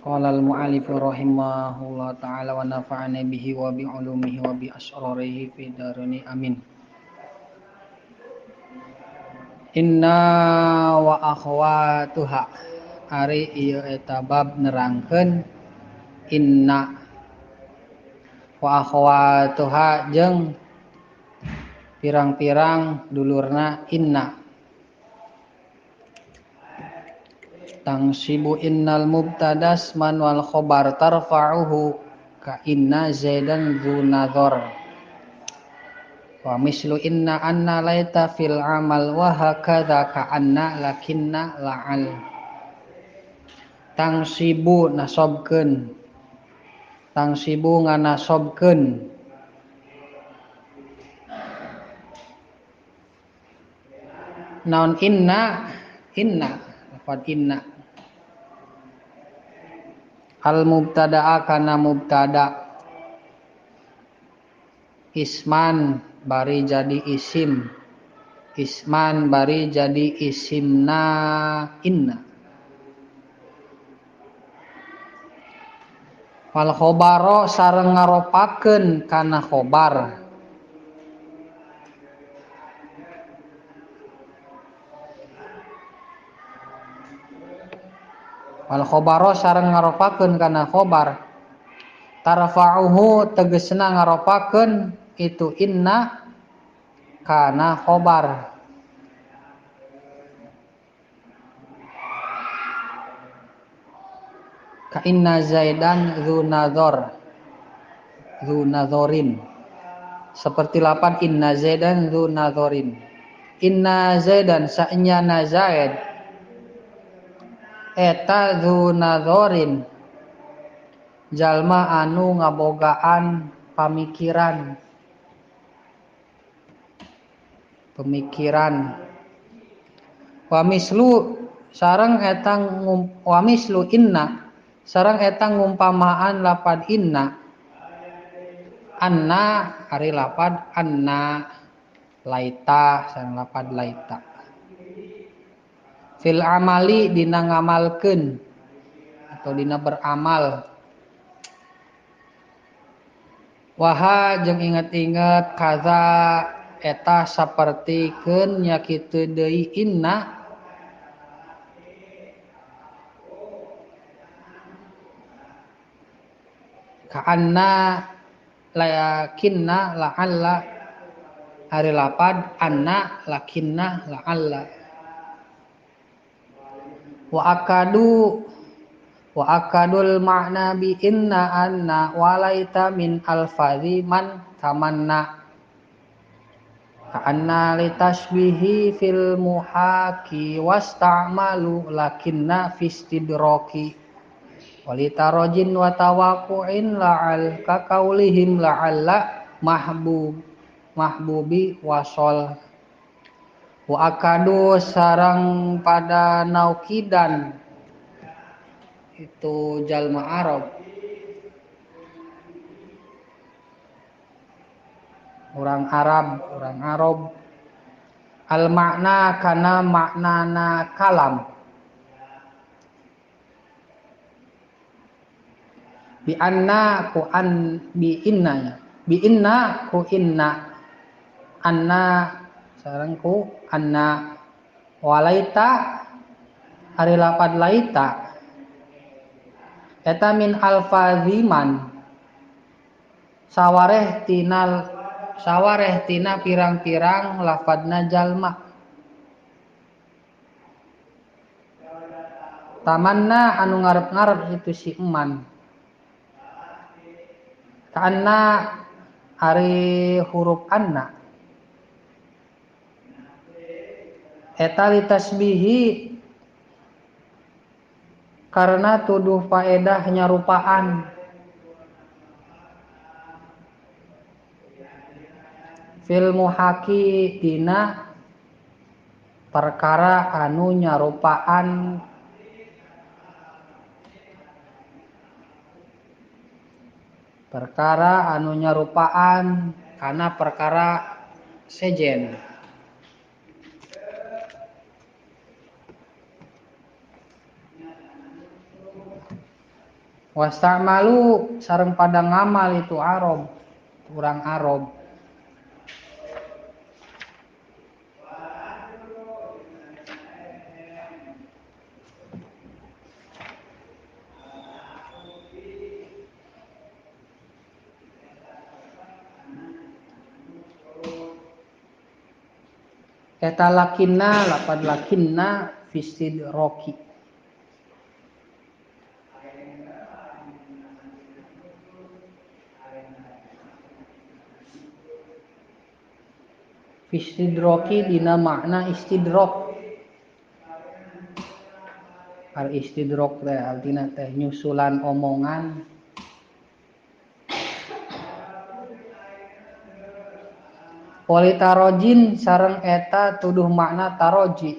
Qala al-mu'allif rahimahullah ta'ala wa nafa'ana bihi wa bi ulumihi wa bi asrarihi fi darani amin. Inna wa akhwatuha, ari ieu eta bab nerangkeun inna wa akhwatuha jeung pirang-pirang dulurna inna. Tangsibu innal mubtadas man wal khobar tarfa'uhu ka inna zaidan dzu nadhar. Wa mislu inna anna laita fil amal wa hakadha ka anna lakinna la'al. Tangsibu nasobkeun, tangsibu nganasobkeun naon inna, inna lafad inna al mubtada'a kana mubtada isman bari jadi isim, isman bari jadi isimna inna. Wal khobaro sareng ngaropakeun kana khobar. Wal khobaro sareng ngaropakeun kana khobar. Tarfa'uhu tegesna ngaropakeun itu inna kana khobar. Ka inna zaidan dzu nadhar, dzu nadhorin. Seperti lapan inna zaidan dzu nadhorin. Inna zaidan sa'nyana zaid eta dzu nadhorin jalma anu ngabogaan pamikiran, pemikiran. Wa mislu sareng eta wa mislu inna sareng eta ngumpamaan lapad inna anna ari lapad anna laita sareng lapad laita. Fil amali dina ngamalkeun atau dina beramal. Waha jeung inget-inget kaza eta sapertikeun nya kitu deui inna ka'anna lakinna la'alla ari lapad anna lakinna la'alla. Wa akadu wa akadul ma'na bi inna anna walaita min alfazi man tamanna ka'anna litashbihi fil muhaki wasta'malu lakinna fi istidraki walitarajin wa tawaqu'in la'al ka qaulihim la'alla mahbub mahbubi wasol. Wa akadu sarang pada naukidan itu jalma Arab, orang Arab, orang Arab. Al makna kana maknana kalam bi anna ku an bi inna bi inna ku inna anna sareng ku anna walaita ari lapad laita eta min alfaziman sawareh tina, sawareh tina pirang-pirang lafadna jalma. Tamanna anu ngarep-ngarep itu si eman. Ka'anna ari huruf anna eta litasbihi karena tuduh faedah nyarupaan. Fil muhaki dina perkara anu nyarupaan perkara anu nyarupaan kana perkara sejen. Wasta'malu sareng pada ngamal itu Arab, urang Arab. Eta lakinna lapad lakinna fistidroki. Istidroki dina makna istidrok. Al istidrok teh artina teh nyusulan omongan. Politarojin sareng eta tuduh makna taroji.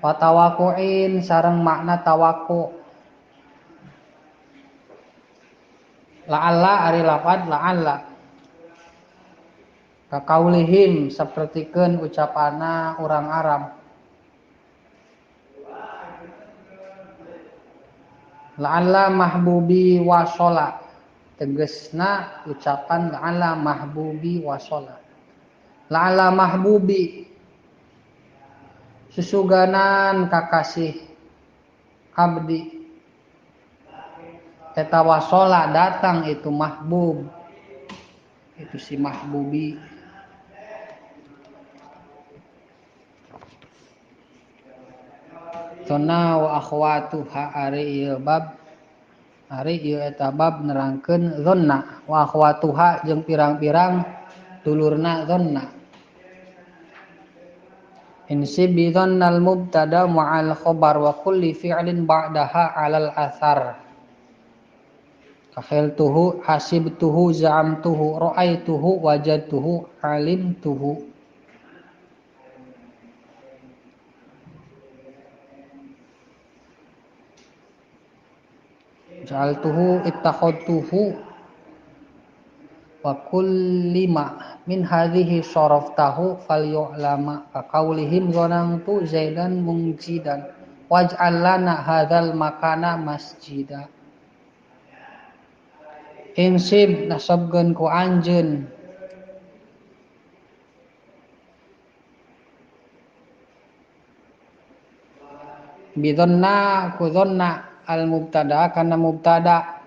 Watawakuin sareng makna tawaku. La'alla ari lafad la'alla. Kakaulihim sapertikeun ucapana urang Arab. La'alla mahbubi wasola, tegesna ucapan la'alla mahbubi wasola. La'alla mahbubi susuganan kakasih abdi. Eta wasola datang itu mahbub, itu si mahbubi. Tona wa akhwatuha ari ieu bab, ari ieu eta bab nerangkeun zonna wa akhwatuha jeung pirang-pirang dulurna zonna. Insib bi dhannal mubtada ma'al khabar wa kulli fi'lin ba'daha 'alal athar. Kakhiltuhu, hasibtuhu, za'amtuhu, ra'aituhu, wajadtuhu, alimtuhu. Ja'altuhu, ittakhadtuhu, wa kullima min hadhihi saraftahu falyu'lama ka qaulihim zanantu zaidan mungjidan waj'al lana hadzal makana masjida. Insib nasabkeun ku anjeun bidhanna ku dhanna al mubtada kana mubtada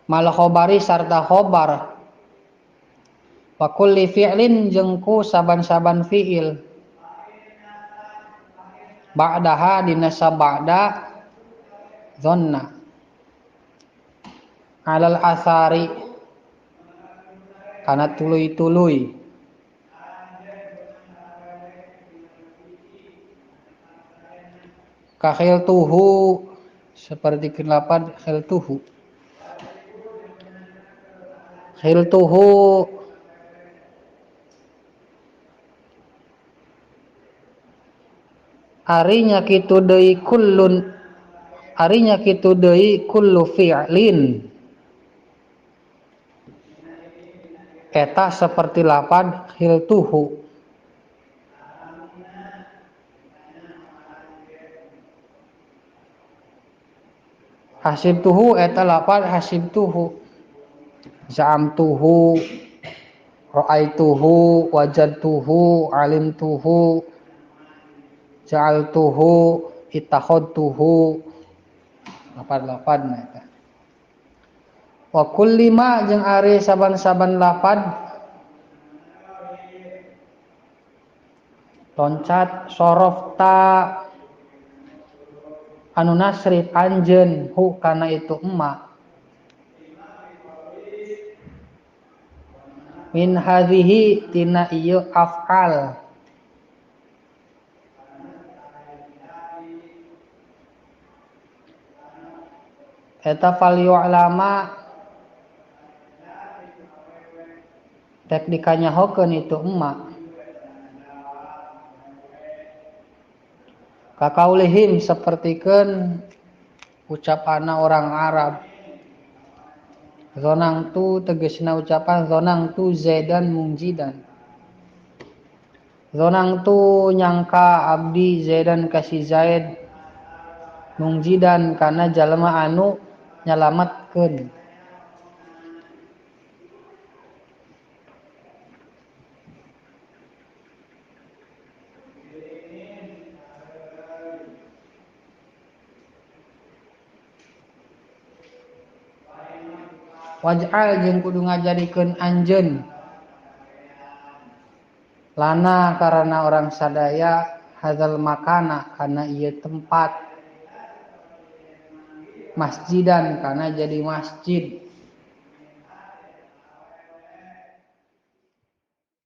mal khobari sarta khobar wa kulli fi'lin jeung ku saban-saban fi'il ba'daha dina sabada dhanna alal asari kana tuluy-tuluy. Kakhiltuhu seperti kenapa khiltuhu. Khiltuhu arinya kitu deui kullun, arinya kitu deui kullu fi'lin. Eta seperti lapad khiltuhu. Hasibtuhu eta lapad hasibtuhu. Za'amtuhu, ra'aituhu, wajadtuhu, alimtuhu, ja'altuhu, ittakhadtuhu. Lapad-lapad na eta. Wa kulli ma jeung ari saban-saban lapad loncat sorofta anu nasrif anjeun hu kana itu emma min hadhihi tina ieu af'al eta fal yu'lama tek dikanyahokeun itu emma kakaulihim sapertikeun ucapana orang Arab. Zonang tu tegesna ucapan zonang tu zaidan mungjidan. Zonang tu nyangka abdi zaidan kasih Zaid Mungjidan kana jalma anu nyalametkeun. Waj'al jeung kudu ngajadikeun anjeun lana karana orang sadaya hadzal makana kana ieu tempat masjidan kana jadi masjid.